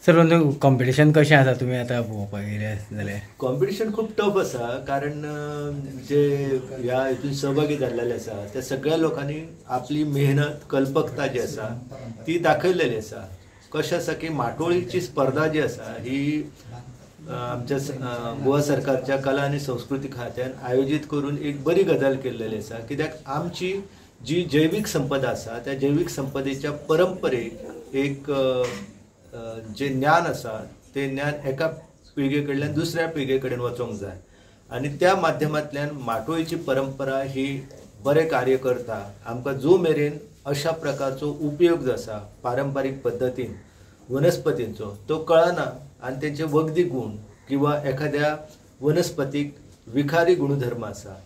Sir अंदू competition कशें आसा तुमी आतां पळोवपाक गेले जाल्यार? कॉम्पिटिशन खूब टफ आसा, कारण जे ह्या हितून सहभागी जाल्लेले आसा त्या सगळ्या लोकांनी आपली मेहनत कल्पकता जी आसा ती दाखयलेली आसा. कशें आसा की माटोळीची स्पर्धा जी आसा ही आमच्या गोवा सरकारच्या कला आनी संस्कृती खात्यान आयोजीत करून एक बरी गजाल केल्लेली आसा. कित्याक आमची जी जैवीक संपदा आसा त्या जैवीक संपदेच्या परंपरेक एक जे ज्ञान आसा तें ज्ञान एका पिळगे कडल्यान दुसऱ्या पिळगे कडेन वचोंक जाय आनी त्या माध्यमांतल्यान माटोळीची परंपरा ही बरें कार्य करता. आमकां जो मेरेन अशा प्रकारचो उपयोग जो आसा पारंपारीक पद्दतीन वनस्पतींचो तो कळना आनी तेंचे वखदी गूण किंवा एखाद्या वनस्पतीक विखारी गुणधर्म आसा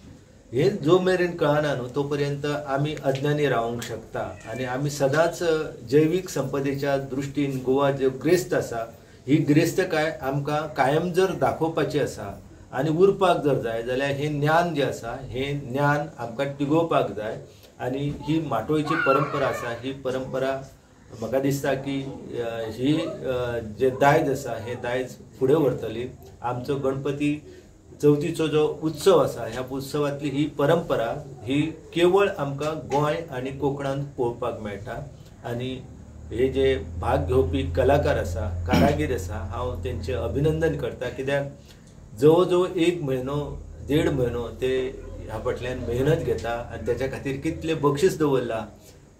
हे जो मेरेन कळना न्हू तो पर्यंत आमी अज्ञानी रावंक शकता. आनी आमी सदांच जैवीक संपदेच्या दृश्टीन गोवा जो ग्रेस्त आसा ही ग्रेस्तकाय आमकां कायम जर दाखोवपाची आसा आनी उरपाक जर जाय जाल्यार हें ज्ञान जें आसा हें ज्ञान आमकां टिगोवपाक जाय. आनी ही माटोळीची परंपरा आसा ही परंपरा म्हाका दिसता की ही जे दायज आसा हें दायज फुडें व्हरतली. आमचो गणपती चवथीचो जो उत्सव आसा ह्या उत्सवांतली ही परंपरा ही केवळ आमकां गोंय आनी कोंकणांत पळोवपाक मेळटा. आनी हे जे भाग घेवपी कलाकार आसा कारागीर आसा हांव तेंचें अभिनंदन करता, कित्याक जवळ जवळ एक म्हयनो देड म्हयनो ते ह्या फाटल्यान मेहनत घेता आनी तेच्या खातीर कितले बक्षीस दवरला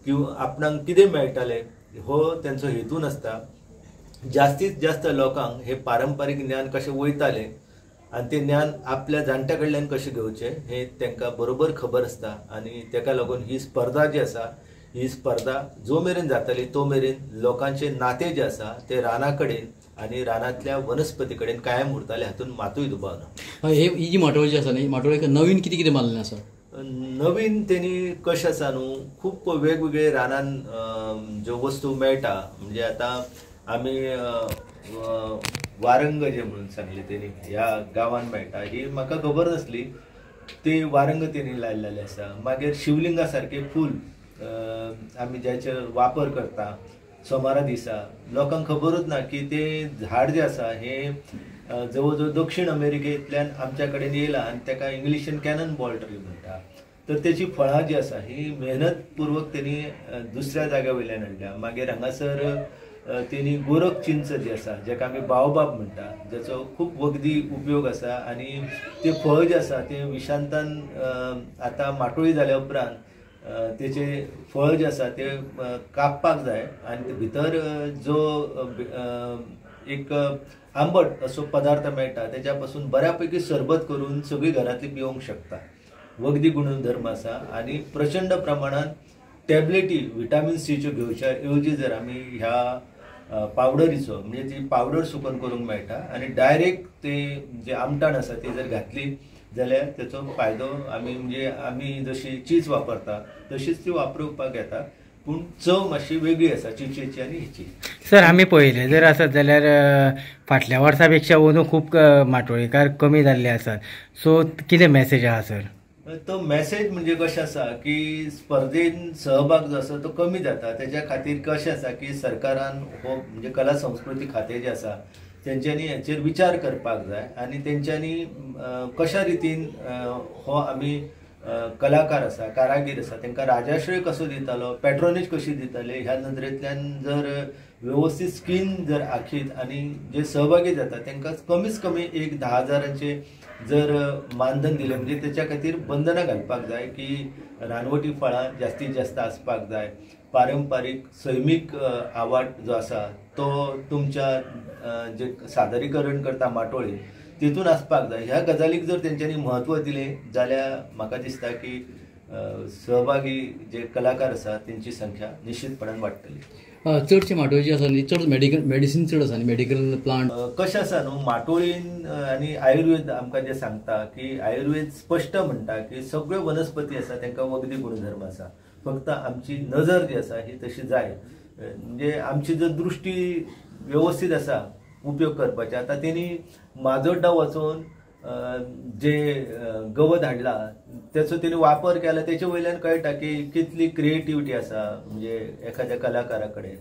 किंवा आपणाक कितें मेळटालें हो तेंचो हेतू नासता. जास्तीत जास्त लोकांक हे पारंपारीक ज्ञान कशें वयतालें आनी तें ज्ञान आपल्या जाणट्या कडल्यान कशें घेवचें हें तांकां बरोबर खबर आसता. आनी ताका लागून ही स्पर्धा जी आसा ही स्पर्धा जो मेरेन जातली तो मेरेन लोकांचें नातें जें आसा तें राना कडेन आनी रानांतल्या वनस्पती कडेन कायम उरतालें हातूंत मातूय दुबाव ना. ही जी माटोळी जी आसा न्ही माटोळीक नवीन कितें कितें मारलेलें आसा? नवीन तेणी कशें आसा न्हू खूब वेगवेगळे रानान ज्यो वस्तू मेळटा म्हणजे आतां आमी वारंग जे म्हणून सांगले तेणी ह्या गांवान मेळटा ही म्हाका खबर नासली, ती वारंग तेणी लायलेले आसा. मागीर शिवलिंगा सारके फूल आमी ज्याचे वापर करता सोमारा दिसा लोकांक खबरूच ना की तें झाड जें आसा हें जवळ जवळ दक्षिण अमेरिकेंतल्यान आमच्या कडेन येयलां आनी ताका इंग्लिशीन कॅनन बॉल ट्री म्हणटा. तर तेची फळां जी आसा ही मेहनतपूर्वक तेणी दुसऱ्या जाग्या वयल्यान हाडल्या. मागीर हांगासर तेणी गोरख चिंच जी आसा जेका आमी बाओबाब म्हणटा जेचो खूब वखदी उपयोग आसा आनी तें फळ जें आसा तें विशांतान आतां माटोळी जाल्या उपरांत तेचें फळ जें आसा तें कापपाक जाय आनी भितर जो एक आंबट असो पदार्थ मेळटा तेच्या पासून बऱ्या पैकी सरबत करून सगळीं घरांतली पिवंक शकता. वखदी गुणधर्म आसा आनी प्रचंड प्रमाणान टॅबलेटी विटामीन सीच्यो घेवच्या ऐवजी जर आमी ह्या पावडरीचो म्हणजे ती पावडर सुकून करूंक मेळटा आनी डायरेक्ट ते जे आमटाण आसा ती जर घातली जाल्यार तेचो फायदो आमी म्हणजे आमी जशी चीज वापरता तशीच ती वापरुपाक येता, पूण चव मातशी वेगळी आसा चिचेची आनी हिची. सर आमी पळयलें जर आसत जाल्यार फाटल्या वर्सा पेक्षा अंदू खूब माटोळीकार कमी जाल्ले आसात, सो कितें मॅसेज आहा सर? तो मॅसेज म्हणजे कशें आसा की स्पर्धेन सहभाग जो आसा तो कमी जाता, तेच्या खातीर कशें आसा की सरकारान हो म्हणजे कला संस्कृती खातें जें आसा तेंच्यांनी हेचेर विचार करपाक जाय आनी तेंच्यांनी कशा रितीन हो आमी कलाकार आसा कारागीर आसा तांकां राजाश्रय कसो दितालो पॅट्रोनेज कशी दिताले ह्या नदरेंतल्यान जर वेवस्थीत स्कीम जर आखीत आनी जे सहभागी जाता तांकां कमीच कमी एक 10 हजारांचे जर मानधन दिलें म्हणजे तेच्या खातीर बंधनां घालपाक जाय की रानवटी फळां जास्तीत जास्त आसपाक जाय, पारंपारीक सैमीक आवाट जो आसा तो तुमच्या जे सादरीकरण करता माटोळी तितून आसपाक जाय. ह्या गजालीक जर तेंच्यांनी म्हत्व दिलें जाल्यार म्हाका दिसता की सहभागी जे कलाकार आसा तेंची संख्या निश्चितपणान वाडटली. चडशे माटोळी जे आसा न्ही चड मेडिकल मेडिसीन चड आसा न्ही मेडिकल प्लांट कशें आसा न्हू माटोळीन आनी आयुर्वेद आमकां जें सांगता की आयुर्वेद स्पश्ट म्हणटा की सगळ्यो वनस्पती आसा तांकां वखदी गुणधर्म आसा, फक्त आमची नजर जी आसा ही तशी जाय म्हणजे आमची जर दृश्टी वेवस्थीत आसा उपयोग करपाचे. आतां तेणी माजोड्डा वचून जे गवत हाडला तेचो तेणी वापर केला तेचे वयल्यान कळटा की कितली क्रिएटिविटी आसा म्हणजे एखाद्या कलाकारा कडेन.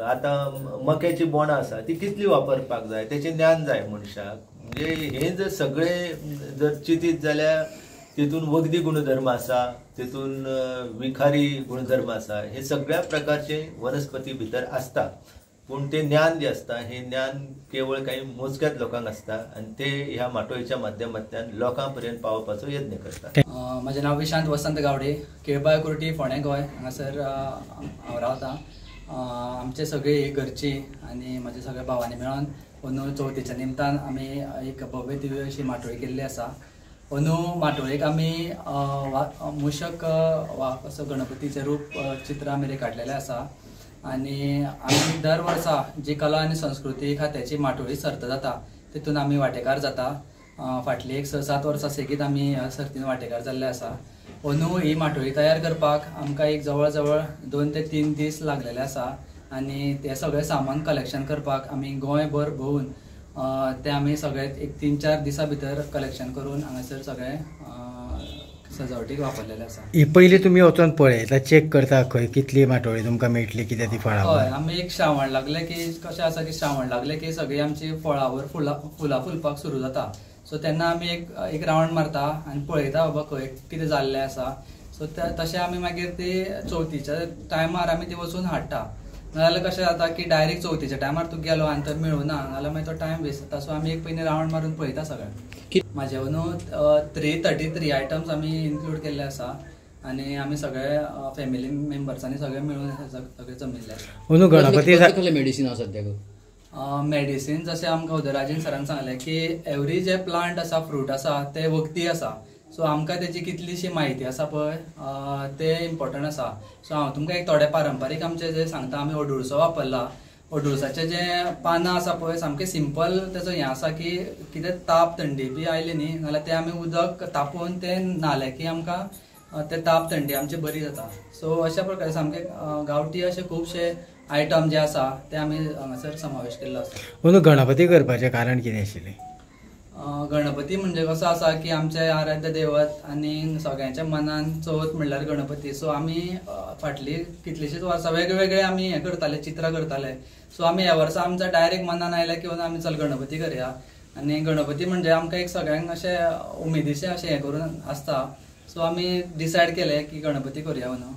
आतां मक्याची बोणां आसा ती कितली वापरपाक जाय तेचें ज्ञान जाय मनशाक. म्हणजे हें जर सगळें जर चिंतीत जाल्यार तितून वखदी गुणधर्म आसा, तितून विखारी गुणधर्म आसा, हे सगळ्या प्रकारचे वनस्पती भितर आसता. पूण ते ज्ञान जें आसता हें ज्ञान केवळ काही मोजक्याच लोकांक आसता आनी ते ह्या माटोळेच्या माध्यमांतल्यान लोकां पर्यंत पावोवपाचो यत्न करता. म्हजें नांव विशांत वसंत गावडे, केळबाय कुर्टी, फोंडें गोंय हांगासर हांव रावतां. आमचे सगळे घरची आनी म्हजे सगळ्या भावांनी मेळोन अंदू चवथीच्या निमतान आमी एक भव्य दिव्य अशी माटोळी केल्ली आसा. अंदू माटोळेक आमी मूषक वा असो गणपतीचें रूप चित्र आमी रेखाटलेलें आसा. आनी आमी दर वर्सा जी कला आनी संस्कृती खात्याची माटोळी सर्त जाता तितून आमी वांटेकार जाता. फाटली एक 6-7 वर्सां सेगीत आमी ह्या सर्तीन वांटेकार जाल्ले आसा. अंदू ही माटोळी तयार करपाक आमकां एक जवळ जवळ 2 ते 3 दीस लागलेले आसा आनी तें सगळें सामान कलेक्शन करपाक आमी गोंयभर भोंवून तें आमी सगळें एक 3-4 दिसां भितर कलेक्शन करून हांगासर सगळें सजावटीक वापरलेलें आसा. पयलीं तुमी वचोन पळयता, चॅक करता खंय कितली माटोळी तुमकां मेळटली कितें ती फळावर? हय, आमी एक श्रावण लागले की कशें आसा की श्रावण लागले की सगळी आमची फळावर फुलां फुलपाक सुरू जाता. सो तेन्ना आमी एक रावंड मारता आनी पळयता बाबा खंय कितें जाल्लें आसा. सो तशें आमी मागीर ती चवथीच्या टायमार आमी ती वचून हाडटा. नाजाल्यार कशें जाता की डायरेक्ट चवथीच्या टायमार तूं गेलो आनी तर मेळुना नाजाल्यार मागीर तो टायम वेस्ट जाता. सो आमी एक पयलीं रावंड मारून पळयता सगळें. म्हाजे अंदू 333 आयटम्स आमी इन्क्लूड केल्ले आसा आनी आमी सगळे फॅमिली मेंबर्सांनी सगळे मेळून सगळे जमिल्ले आसा. अंदू गणपती कसले मेडिसीन आसा सद्याक? मेडिसीन जशें आमकां उदयराजन सरान सांगलें की एवरी जे प्लांट आसा, फ्रूट आसा ते वखदी आसा. सो आमकां तेजी कितलीशी म्हायती आसा पळय तें इम्पॉर्टंट आसा. सो हांव तुमकां एक थोडे पारंपारीक आमचे जे सांगता, आमी अडुळसो वापरला. अडुळसाचे जे पानां आसा पळय सामकें सिंपल तेचो हें आसा की कितें ताप थंडी बी आयली न्ही जाल्यार तें आमी उदक तापोवन तें न्हालें की आमकां ते ताप थंडी आमची बरी जाता. सो अशा प्रकारे सामके गांवठी अशे खुबशे आयटम जे आसा ते आमी हांगासर समावेश केल्लो आसा. अंदू गणपती करपाचें कारण कितें आशिल्लें? गणपती म्हणजे कसो आसा की आमचे आराध्य देवत आनी सगळ्यांच्या मनान चवथ म्हणल्यार गणपती. सो आमी फाटली कितलीशींच वर्सां वेगवेगळे आमी हें करताले, चित्रां करताले. सो आमी ह्या वर्सा आमच्या डायरेक्ट मनान आयलें की आमी चल गणपती करया. आनी गणपती म्हणजे आमकां एक सगळ्यांक अशें उमेदीचें अशें हें करून आसता. सो आमी डिसायड केलें की गणपती करया म्हणून.